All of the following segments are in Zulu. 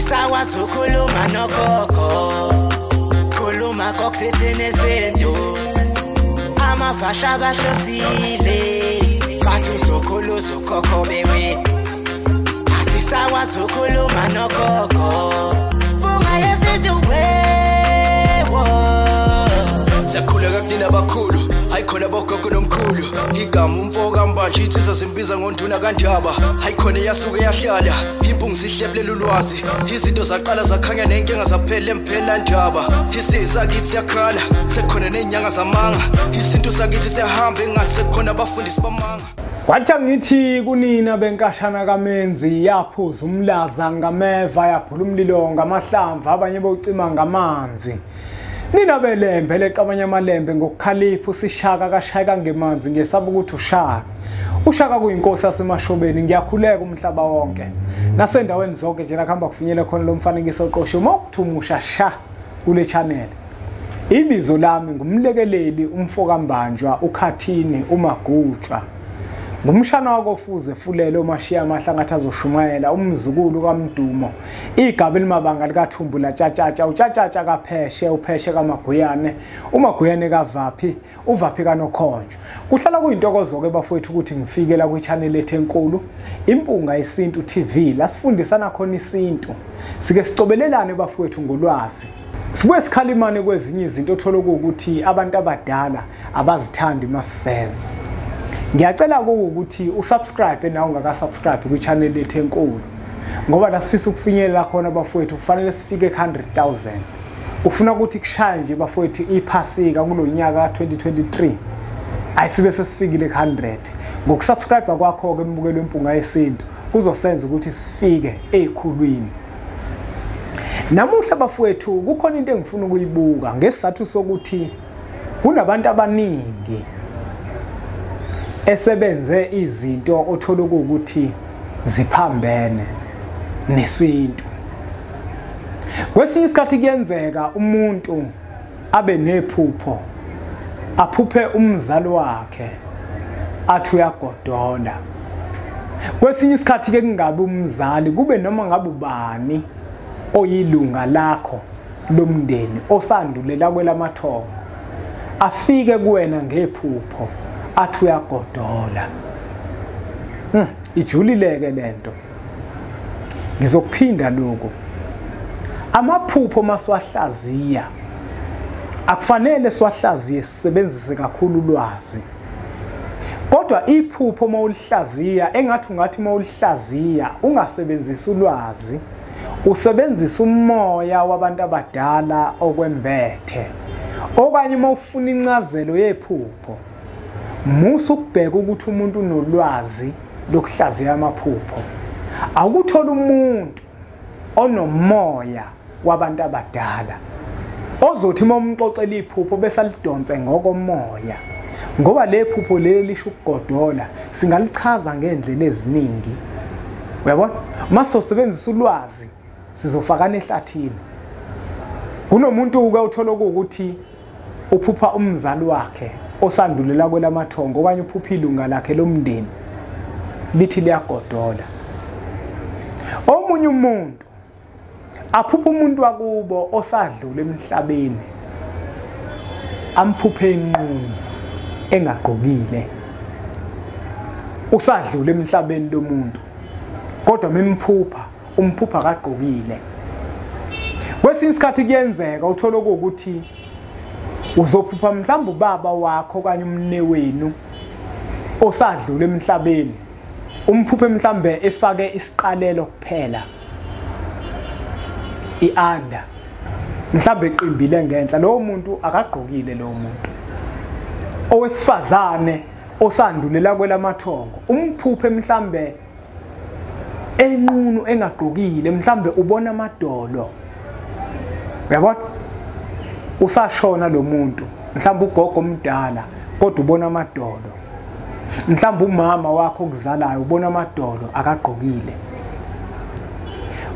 Asisakwazi ukukhuluma nogogo, khuluma kokuthethene izinto. Amavasha abahlosile, bathi uzokhula uzokhokho bewe. Asisakwazi ukukhuluma nogogo, bunga yesintu wewo. Siyakhuleka kunina abakhulu, hayi khona bogogo nomkhulu. Igama umfo kaMbanje insizwa simbiza ngonduna kaNdaba. Hayi khona yasuke yahlala, impungu sihlebulela ulwazi. Izinto zaqala zakhanya nenkinga zaphela emphela ndaba. Isisakithi siyakhala, sekukhona nezinyanga zamanga. Isintu sakithi siyahamba engathi sekukhona abafundisi bamanga. Kwathi ngithi kunina benkashana kaMenzi yaphuza umlaza ngameva, yaphula umlilo ngamahlamvu, abanye bocima ngamanzi. Nina belembe leqabanye amalembe ngokukhalipha usishaka kashayeka ngemanzi, ngesaba ukuthi ushaka. Ushaka kuyinkosi yasemashobeni, ngiyakhuleka umhlaba wonke. Nasendaweni zonke nje la kuhamba kufinyele khona lo mfanekiso oqoshiwe uma ukuthi umusha sha kule channel. Ibizo lami ngumlekeleli umfokaMbanjwa uKhathini uMagutshwa. Ngumshana wakofuze fulele omashiya amahlangathi azoshumayela, umzukulu kaMdumo, igaba elimabanga likaThumbu laTshatshatsha, uTshatshatsha kaPheshe, uPheshe kaMaguyane, uMaguyane kaVaphi, uVaphi kaNokhonjwa. Kuhlala kuyintokozo ke bafowethu ukuthi ngifike la kwi-channel ethu enkulu, Impunga Yesintu TV, la sifundisana khona isintu. Sike sicobelelane bafowethu ngolwazi. Sibuye sikhalimane kwezinye izinto othola ukuthi abantu abadala abazithandi masisenza. Ngiyacela ukuthi usubscribe nawe ungaka-subscribe kwi-channel yethu enkulu, ngoba la sifisa ukufinyelela khona bafowethu kufanele sifike ku-100,000. Ufuna ukuthi kushaye nje bafowethu iphasika kulo nyaka ka-2023, ayisibe sesifikile ku-100. Ngokusubscribe kwakho-ke mbukelo Impunga Yesintu kuzosenza ukuthi sifike ekhulwini. Namuhla bafowethu kukhona into engifuna ukuyibuka ngesizathu sokuthi kunabantu abaningi esebenze izinto othola ukuthi ziphambene nesintu. Kwesinye isikhathi kuyenzeka umuntu abe nephupho, aphuphe umzali wakhe athi uyagodola. Kwesinye isikhathi ke kungabi umzali, kube noma ngabe ubani oyilunga lakho lomndeni osandulela kwelamathongo, afike kuwena ngephupho athi uyagodola. Ijulileke lento. Ngizokuphinda lokho. Amaphupho maswahlaziya akufanele swahlaziye sisebenzise kakhulu ulwazi. Kodwa iphupho mawulihlaziya engathi ungathi mawulihlaziya ungasebenzisi ulwazi, usebenzisa umoya wabantu abadala okwembethe. Okanye mawufuna incazelo yephupho, musa ukubheka ukuthi umuntu unolwazi lokuhlaziya amaphupho. Awukuthola umuntu onomoya wabantu abadala ozothi uma umxoxela iphupho bese alidonse ngokomoya, ngoba le phupho leli lisho ukugodola singalichaza ngendlela eziningi. Uyabona, uma sizosebenzisa ulwazi sizofakana ehlathini. Kunomuntu uke uthola ukuthi uphupha umzali wakhe osandulela kwelamathongo, okanye uphupha ilunga lakhe lomndeni lithi liyagodola. Omunye umuntu aphupha umuntu wakubo osadlula emhlabeni, amphuphe inqunu engagqokile, usadlula emhlabeni lo muntu, kodwa memphupha umphupha kagqokile. Kwesinye isikhathi kuyenzeka uthola ukuthi uzophupha mhlawumbe ubaba wakho okanye umne wenu osadlula emhlabeni, umphuphe mhlambe efake isiqalelo kuphela, ianda mhlambe eqimbile ngenhla, lowo muntu akagqokile. Lowo muntu owesifazane osandulela kwelamathongo umphuphe mhlambe enqunu engagqokile, mhlambe ubona amadolo. Uyabona, usashona lo muntu, mhlawumbe ugogo omdala kodwa ubona amadolo, mhlawumbe umama wakho okuzalayo ubona amadolo akagqokile.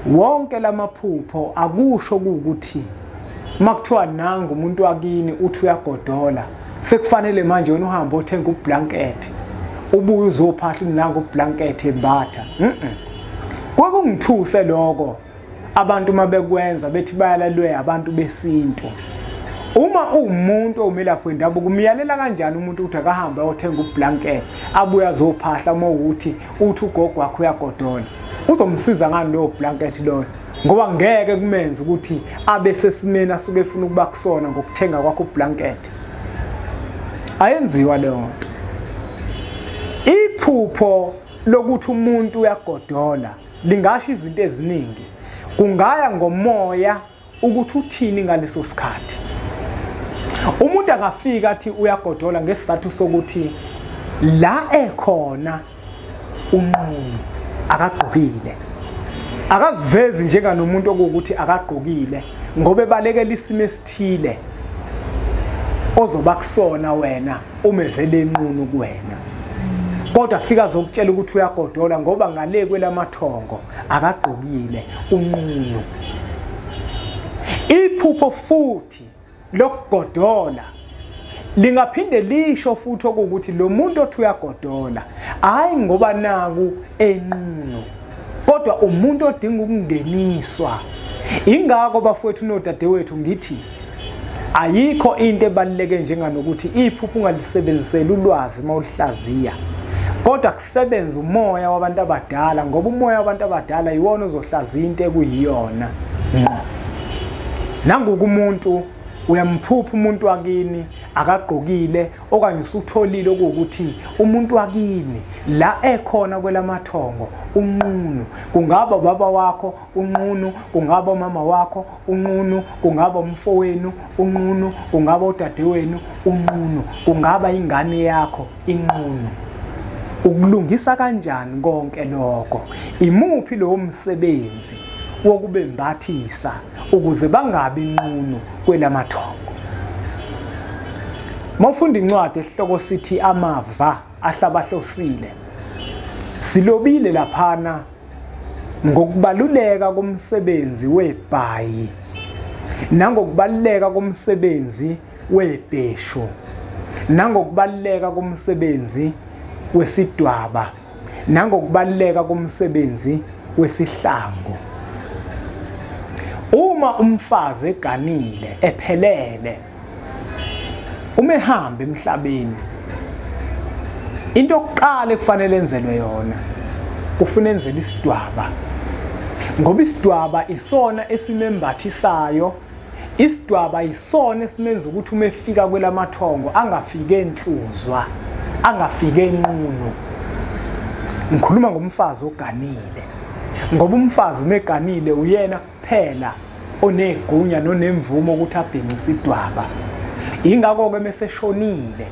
Wonke lamaphupho akusho ukuthi makuthiwa nangu umuntu wakini uthi uyagodola sekufanele manje wena uhambe othenga ublanket ubuye uzophahla nangu ublanket embatha. Kwakungithuse lokho. Abantu mabekwenza bethi bayalalwe abantu besintu. Uma uwumuntu owumelaphi wendabuko umyalela kanjani umuntu ukuthi akahambe ayothenga ublanket abuye azophahla uma ukuthi uthi ugogo wakhe uyagodola? Uzomsiza ngani lowo blanket loyo? Ngoba ngeke kumenze ukuthi abe sesimeni asuke efuna ukuba kusona ngokuthenga kwakho ublanket. Ayenziwa leyo nto. Iphupho lokuthi umuntu uyagodola lingasho izinto eziningi. Kungaya ngomoya ukuthi uthini ngaleso sikhathi. Umuntu angafika athi uyagodola ngesizathu sokuthi la ekhona unqunu akagqokile. Akazivezi njenganomuntu okuwukuthi akagqokile ngoba ebalekela isimo esithile ozoba kusona wena uma evele enqunu kuwena. Kodwa fika azokutshela ukuthi uyagodola ngoba ngale kwelamathongo akagqokile, unqunu. Iphupho futhi lokugodola lingaphinde lisho futhi ukuthi lo muntu othi uyagodola hayi ngoba naku enqunu, kodwa umuntu odinga ukungeniswa. Ingakho bafowethu nodadewethu ngithi ayikho into ebaluleke njenganokuthi iphupho ungalisebenziseli ulwazi mawuhlaziya, kodwa kusebenza umoya wabantu abadala, ngoba umoya wabantu abadala iwona ozohlaziya into ekuyiyona ngqo. Nanguku umuntu uyamphupha umuntu wakini akagqokile, okanye usutholile ukuthi umuntu wakini la ekhona kwelamathongo unqunu. Kungaba ubaba wakho unqunu, kungaba umama wakho unqunu, kungaba umfowenu unqunu, kungaba udadewenu unqunu, kungaba ingane yakho inqunu. Ukulungisa kanjani konke lokho? Imuphi lowo msebenzi wokubembathisa ukuze bangabi inqunu kwelamathongo? Mawufunda incwadi esihloko sithi Amava Ahlabahlosile, silobile laphana ngokubaluleka komsebenzi webhayi nangokubaluleka komsebenzi webheshu nangokubaluleka komsebenzi wesidwaba nangokubaluleka komsebenzi wesihlangu. Uma umfazi eganile ephelele, uma ehamba emhlabeni, into yokuqala ekufanele enzelwe yona kufuna enzele isidwaba, ngoba isidwaba isona esimembathisayo. Isidwaba isona esimenza ukuthi uma efika kwelamathongo angafiki enhluzwa, angafiki enqunu. Ngikhuluma ngomfazi oganile, ngoba umfazi meganile uyena kuphela onegunya nonemvumo ukuthi abhince isidwaba. Ingakho-ke meseshonile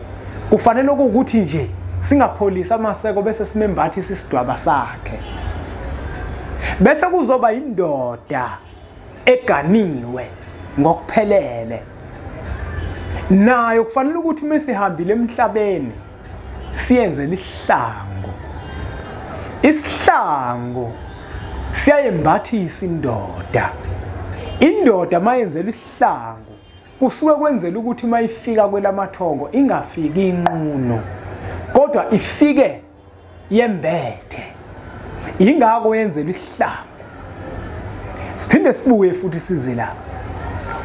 kufanele ukuthi nje singapholisa amaseko bese simembathisa isidwaba sakhe. Bese kuzoba indoda eganiwe ngokuphelele, nayo kufanele ukuthi mesihambile emhlabeni siyenzele isihlangu. Isihlangu siyayembathisa indoda. Indoda mayenzela isihlangu kusuke kwenzela ukuthi mayifika kwelamathongo ingafiki inqunu, kodwa ifike yembethe. Ingakho yenzela isihlangu. Siphinde sibuye futhi size la.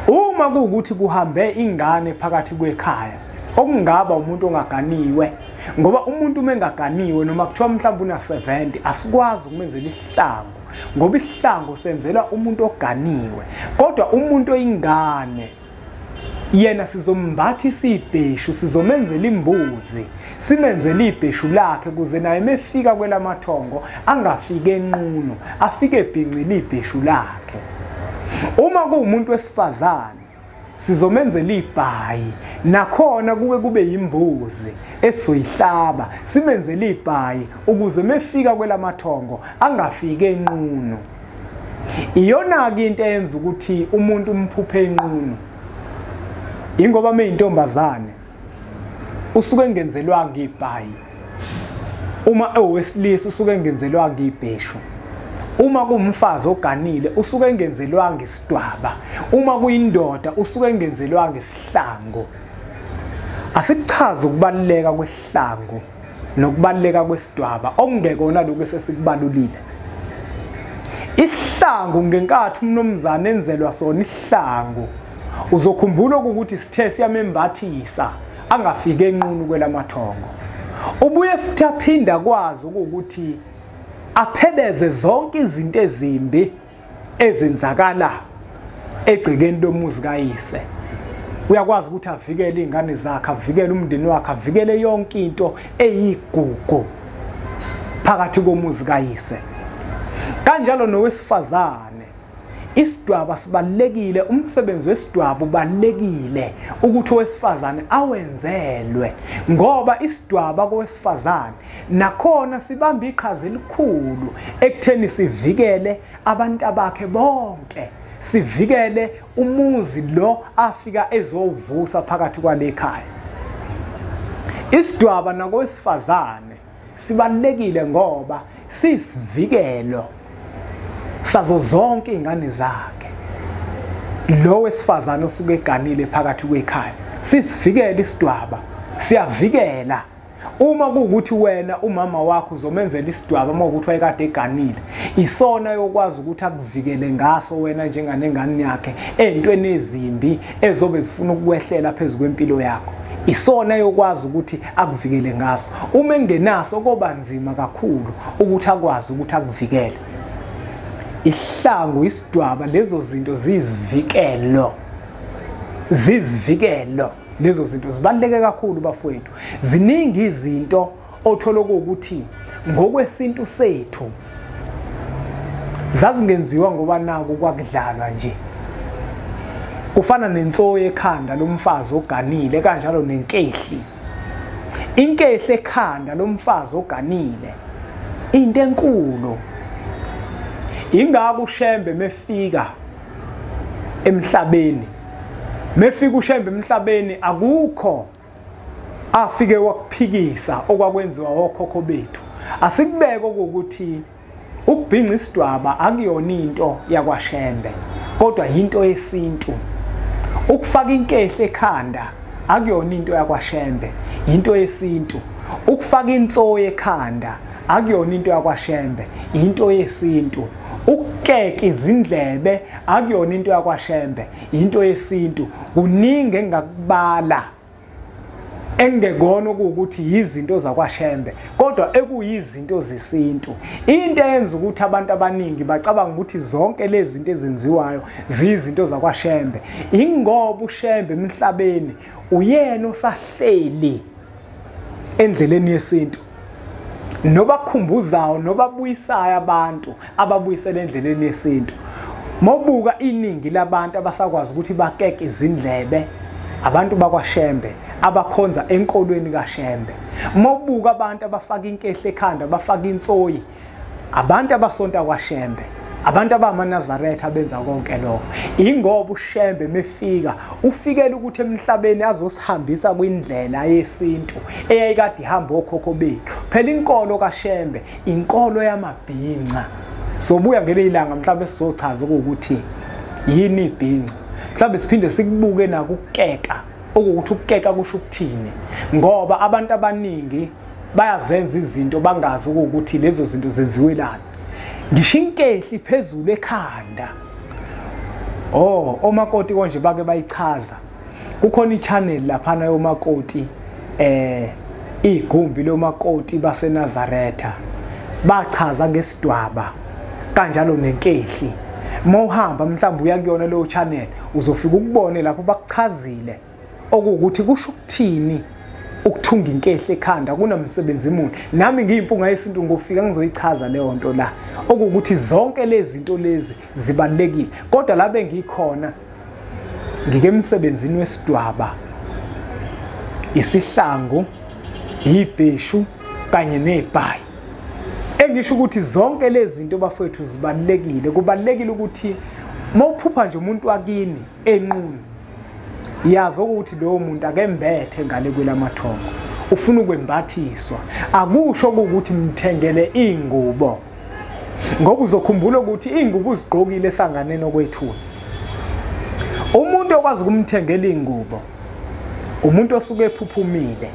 Uma kuwukuthi kuhambe ingane phakathi kwekhaya, okungaba umuntu ongaganiwe, ngoba umuntu uma engaganiwe noma kuthiwa mhlawumbe una 70 asikwazi ukumenzela isihlangu, ngoba isihlangu senzela umuntu oganiwe. Kodwa umuntu oyingane yena sizombathisa ibheshu, sizomenzela imbuzi, simenzele ibheshu lakhe kuze naye mefika kwelamathongo angafiki enqunu, afike ebhincile ibheshu lakhe. Uma kuwumuntu wesifazane sizomenzela ibhayi, nakhona kuke kube yimbuzi esizoyihlaba, simenzele ibhayi ukuze mefika kwelamathongo angafiki enqunu. Iyona-ke into eyenza ukuthi umuntu umphuphe enqunu, ingoba meyintombazane usuke engenzelwanga ibhayi, uma owesilisa usuke engenzelwanga ibheshu, uma kuwumfazi oganile usuke engenzelwanga isidwaba, uma kuyindoda usuke engenzelwanga isihlangu. Asikuchaze ukubaluleka kwesihlangu nokubaluleka kwesidwaba okungekona lokhu esesikubalulile. Isihlangu ngenkathi umnomzane enzelwa sona isihlangu, uzokhumbula ukuthi sithe siyamembathisa angafike enqunu kwelamathongo. Ubuye futhi aphinda kwazi ukuthi aphebeze zonke izinto ezimbi ezenzakala egcekeni lomuzi kayise. Uyakwazi ukuthi avikele izingane zakhe, avikele umndeni wakhe, avikele yonke into eyigugu phakathi komuzi kayise. Kanjalo nowesifazane, isidwaba sibalekile, umsebenzi wesidwaba ubalekile ukuthi owesifazane awenzelwe, ngoba isidwaba kowesifazane nakhona sibamba iqhaza elikhulu ekutheni sivikele abantu abakhe bonke, sivikele umuzi lo afika ezovusa phakathi kwalekhaya. Isidwaba nakowesifazane sibalekile ngoba sisivikelo sazo zonke ingane zakhe. Lo wesifazane osuke eganile phakathi kwekhaya, sisivikela isidwaba, siyavikela. Uma kuwukuthi wena umama wakho uzomenzela isidwaba uma ukuthi wayekade eganile, isona yokwazi ukuthi akuvikele ngaso wena njenganengane yakhe ey'ntweni ezimbi ezobe zifuna ukukwehlela phezu kwempilo yakho. Isona yokwazi ukuthi akuvikele ngaso. Uma engenaso koba nzima kakhulu ukuthi akwazi ukuthi akuvikele. Ihlangu, isidwaba, lezo zinto ziyizivikelo, ziyizivikelo. Lezo zinto zibaluleke kakhulu bafowethu. Ziningi izinto othola ukuthi ngokwesintu sethu zazingenziwa ngoba naku kwakudlalwa nje. Kufana nensoyi ekhanda lomfazi oganile, kanjalo nenkehli. Inkehli ekhanda lomfazi oganile into enkulu. Ingako uShembe mefika emhlabeni, mefika uShembe emhlabeni akukho afike wakuphikisa okwakwenziwa okhokho bethu. Asikubeke ukuthi ukubhinca isidwaba akuyona into yakwaShembe, kodwa into yesintu. Ukufaka inkehli ekhanda akuyona into yakwaShembe, into yesintu. Ukufaka insoyi ekhanda akuyona into yakwaShembe, into yesintu. Ukukeka izindlebe akuyona into yakwaShembe, into yesintu. Kuningi engakubala engekona ukuthi izinto zakwaShembe, kodwa ekuyizinto zesintu. Into eyenza ukuthi abantu abaningi bacabanga ukuthi zonke lezi zinto ezenziwayo ziyizinto zakwaShembe, ingoba uShembe emhlabeni uyena osahleli endleleni yesintu, nobakhumbuzayo nobabuyisayo abantu ababuyisele endleleni yesintu. Mobuka iningi labantu abasakwazi ukuthi bakeke izindlebe, abantu bakwaShembe abakhonza enkolweni kaShembe. Mobuka abantu abafaka inkehli ekhanda, abafaka insoyi, abantu abasonta kwaShembe, abantu abamaNazaretha abenza konke lokho. Ingoba uShembe mefika ufikela ukuthi emhlabeni azosihambisa kwindlela yesintu eyayikade ihamba okhokho bethu. Phela inkolo kaShembe inkolo yamabhinca. Sobuya ngelinye ilanga mhlawumbe sizochaza ukuthi yini ibhinca, mhlawumbe siphinde sikubuke nakukeka, ukuthi ukukeka kusho ukuthini, ngoba abantu abaningi bayazenza izinto bangazi ukuthi lezo zinto zenziwelani. Ngisho inkehli phezulu ekhanda, oh omakoti konje bake bayichaza. Kukhona i-channel laphana yomakoti, igumbi lomakoti baseNazaretha, bachaza ngesidwaba kanjalo nenkehli. Mawuhamba mhlawumbe uya kuyona leyo channel uzofika ukubone lapho bakuchazile okuwukuthi kusho ukuthini ukuthunga inkehli ekhanda, kunamsebenzi muni. Nami ngiyimpunga yesintu ngofika ngizoyichaza leyo nto la, okuwukuthi zonke lezi zinto lezi zibalulekile. Kodwa la bengikhona ngike emsebenzini wesidwaba, isihlangu, ibheshu kanye nebhayi. Engisho ukuthi zonke lezi zinto bafowethu zibalulekile. Kubalulekile ukuthi mawuphupha nje umuntu wakini enqunu, yazi ukuthi lowo muntu akembethe ngale kwelamathongo, ufuna ukwembathiswa. Akusho ukuthi mthengele ingubo, ngoba uzokhumbula ukuthi ingubo uzigqokile esanganeni okwethuna. Umuntu okwazi ukumthengela ingubo umuntu osuke ephuphumile,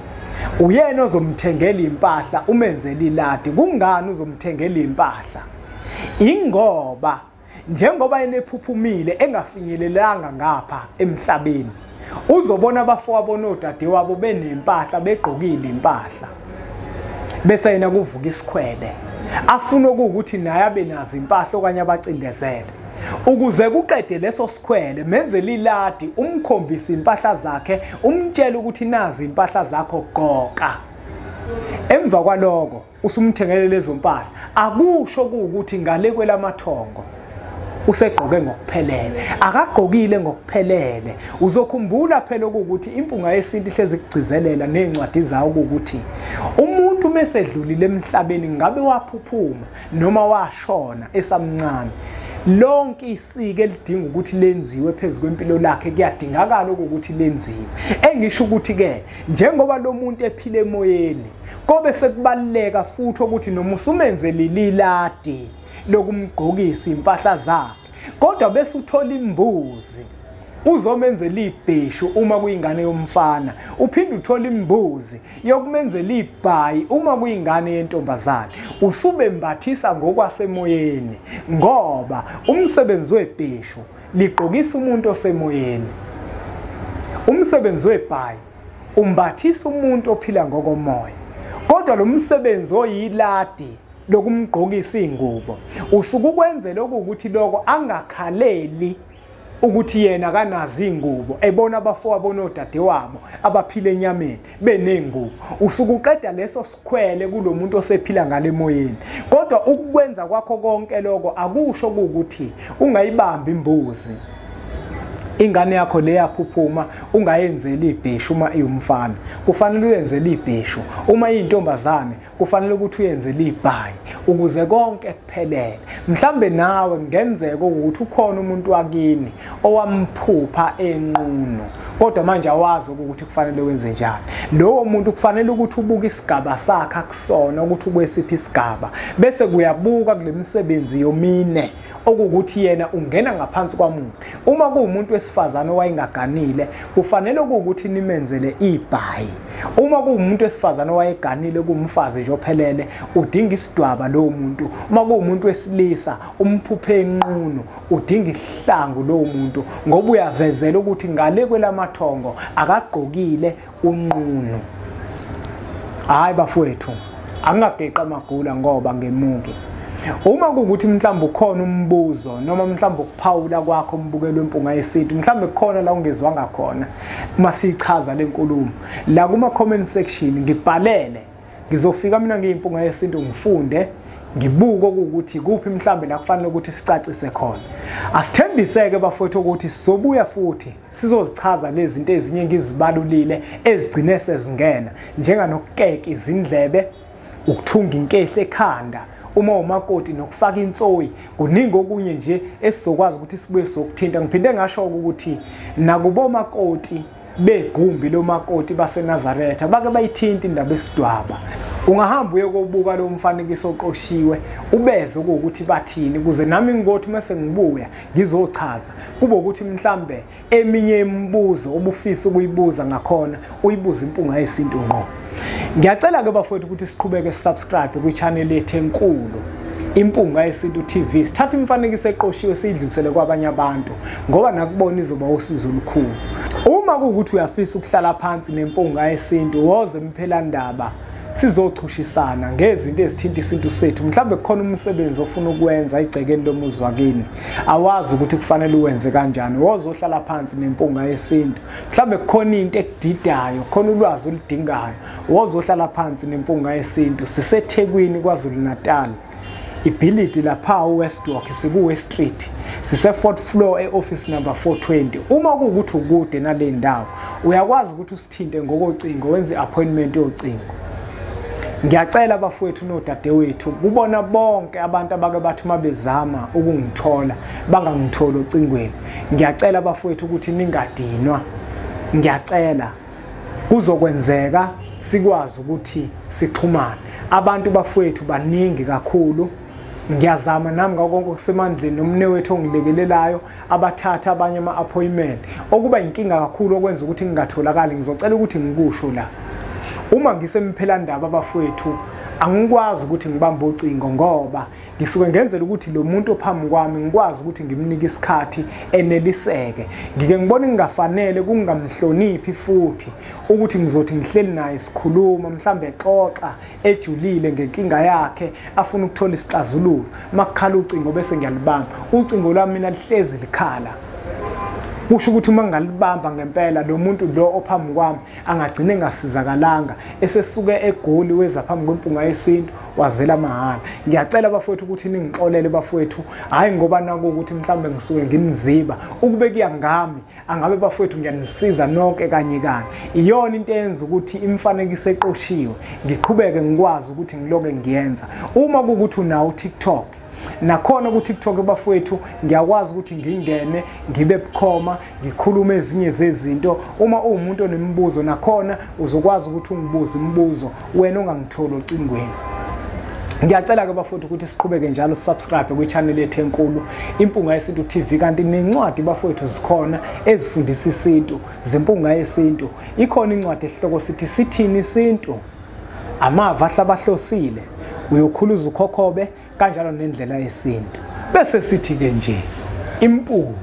uyena ozomthengela impahla, umenzele iladi. Kungani uzomthengela impahla? Ingoba njengoba yena ephuphumile engafinyelelanga ngapha emhlabeni, uzobona abafowabo nodadewabo benempahla, begqokile impahla, bese yena kuvuka isikhwele, afuna ukuthi naye abe nazo impahla okanye abacindezele. Ukuze kuqede leso sikhwele, menzele iladi, umkhombise impahla zakhe, umtshele ukuthi nazi impahla zakho, gqoka. Emva kwaloko usumthengele lezo mpahla. Akusho ukuthi ngale kwelamathongo usegqoke ngokuphelele, akagqokile ngokuphelele. Uzokhumbula phela ukuthi impunga yesintu ihlezi kugcizelela nezincwadi zawo ukuthi umuntu mesedlulile emhlabeni, ngabe waphuphuma noma washona esamncane, lonke isiko elidinga ukuthi lenziwe phezu kwempilo lakhe kuyadingakala ukuthi lenziwe. Engisho ukuthi ke njengoba lo muntu ephile emoyeni, kobe sekubaluleka futhi ukuthi noma usumenzele iladi lokumgqokisa impahla zakhe, kodwa bese uthola imbuzi uzomenzela ibheshu uma kuyingane yomfana, uphinde uthole imbuzi yokumenzela ibhayi uma kuyingane yentombazane. Usubembathisa ngokwasemoyeni, ngoba umsebenzi webheshu ligqokisa umuntu osemoyeni, umsebenzi webhayi umbathisa umuntu ophila ngokomoya. Kodwa lo msebenzi oyiladi lokumgqokisa ingubo usuke ukwenzela ukuthi lokho angakhaleli ukuthi yena akanazi ingubo, ebona abafowabo nodadewabo abaphila enyameni benengubo. Usuke uqeda leso sikhwele kulomuntu osephila ngale moyeni. Kodwa ukwenza kwakho konke lokho akusho ukuthi ungayibambi imbuzi ingane yakho leyaphuphuma ungayenzeli ibheshu uma iwumfana, kufanele uyenzele ibheshu uma iyintombazane, kufanele ukuthi uyenzele ibhayi ukuze konke kuphelele. Mhlambe nawe kungenzeka ukuthi ukhona umuntu wakini owamphupha enqunu, kodwa manje awazi ukuthi kufanele wenze njani. Lowo muntu kufanele ukuthi ubuke isigaba sakhe akusona ukuthi ukwesiphi isigaba, bese kuyabuka kule misebenzi yomine okukuthi yena ungena ngaphansi kwamuntu. Uma kuwumuntu wesifazane owayengaganile, kufanele ukuthi nimenzele ibhayi. Uma kuwumuntu wesifazane owayeganile, kumfazi nje ophelele, udinga isidwaba lowo muntu. Uma kuwumuntu wesilisa umphuphe enqunu, udinga ihlangu lowo muntu, ngoba uyavezela ukuthi ngale kwelamathongo akagqokile unqunu. Hayi bafowethu, angingageqa amagula ngoba ngemuke. Uma kuwukuthi mhlawumbe ukhona umbuzo noma mhlawumbe ukuphawula kwakho umbukelo wempunga yesintu, mhlawumbe kukhona la ungezwanga khona uma sichaza lenkulumo, la kuma comment section ngibhalele, ngizofika mina ngiyimpunga yesintu ngifunde, ngibuke ukuthi kuphi mhlawumbe la kufanele ukuthi sicacise khona. Asithembiseke bafowethu ukuthi sizobuya futhi sizozichaza lezi zinto ezinye ngizibalulile ezigcine sezingena, njenganokukeka izindlebe, ukuthunga inkehle ekhanda uma umakoti, nokufaka insoyi. Kuningi okunye nje esizokwazi ukuthi sibuye sokuthinta. Ngiphinde ngasho ukuthi nakubo makoti begumbi lomakoti baseNazaretha bake bayithinta indaba esidwaba. Ungahamba uye kobuka lo mfanekiso oqoshiwe ubeze ukuthi bathini, ukuze nami ngothi mase ngibuya ngizochaza, kube ukuthi mhlambe eminye imibuzo obufisa ukuyibuza ngakhona uyibuza impunga yesintu ngqo. Ngiyacela ke bafowethu ukuthi siqhubeke subscribe kwi-channel yethu enkulu Impunga Yesintu TV, sithatha imifanekiso eqoshiwe siyidlulisele kwabanye abantu, ngoba nakubona izoba usizo olukhulu. Uma kuwukuthi uyafisa ukuhlala phansi nempunga yesintu, woze Mphelandaba sizochushisana ngezinto ezithinta isintu sethu. Mhlawumbe kukhona umsebenzi ofuna ukwenza igcekeni lomuzi wakini, awazi ukuthi kufanele uwenze kanjani, wozohlala phansi nempunga yesintu. Mhlawumbe kukhona into ekudidayo, khona ulwazi oludingayo, wozohlala phansi nempunga yesintu. SiseThekwini, KwaZulu Natal, ibhilidi lapha uWestwalk, siku-West Street, sise-4th floor e-office number 420. Uma kuwukuthi ukude nale ndawo, uyakwazi ukuthi usithinte ngokocingo, wenze i-appointment yocingo. Ngiyacela bafowethu nodadewethu, kubona bonke abantu abake bathi uma bezama ukungithola bangangitholi ocingweni, ngiyacela bafowethu ukuthi ningadinwa. Ngiyacela, kuzokwenzeka sikwazi ukuthi sixhumane. Abantu bafowethu baningi kakhulu. Ngiyazama nami ngakho konke okusemandleni nomne wethu ongilekelelayo, abathatha abanye ama-appointment. Okuba inkinga kakhulu okwenza ukuthi ngingatholakali, ngizocela ukuthi ngikusho la. Uma ngisemphelandaba bafowethu, Angikwazi ukuthi ngibambe ucingo ngoba ngisuke ngenzela ukuthi lo muntu ophambi kwami ngikwazi ukuthi ngimnike isikhathi eneliseke. Ngike ngibone ngingafanele kungamhloniphi futhi ukuthi ngizothi ngihleli naye sikhuluma, mhlambe exoxa ejulile ngenkinga yakhe, afuna ukuthola isixazululo, makukhala ucingo bese ngiyalibamba. Ucingo lwami mina lihlezi likhala. Kusho ukuthi uma ngingalibamba ngempela lo muntu lo ophambi kwami angagcina engasizakalanga, esesuke eGoli weza phambi kweMpunga Yesintu wazela mahhala. Ngiyacela bafowethu ukuthi ningixolele bafowethu, hhayi ngoba naku ukuthi mhlawumbe ngisuke nginiziba. Ukube kuya ngami angabe bafowethu ngiyanisiza nonke kanye kanye. Iyona into eyenza ukuthi imifanekiso eqoshiwe ngiqhubeke ngikwazi ukuthi ngiloke ngiyenza. Uma kuwukuthi unawo uTikTok, nakhona ku-TikTok bafowethu ngiyakwazi ukuthi ngingene ngibe bukhoma ngikhulume ezinye zezinto. Uma uwumuntu onemibuzo nakhona uzokwazi ukuthi ungibuze imibuzo wena ongangitholi ocingweni. Ngiyacela ke bafowethu ukuthi siqhubeke njalo subscribe kwi-channel yethu enkulu Impunga Yesintu TV, kanti nencwadi bafowethu zikhona ezifundisa isintu zeMpunga Yesintu. Ikhona incwadi esihloko sithi Sithini Isintu, amava ahlabahlosile, uyokhuluza ukhokhobe, kanjalo nendlela yesintu. Bese sithi ke nje impunga.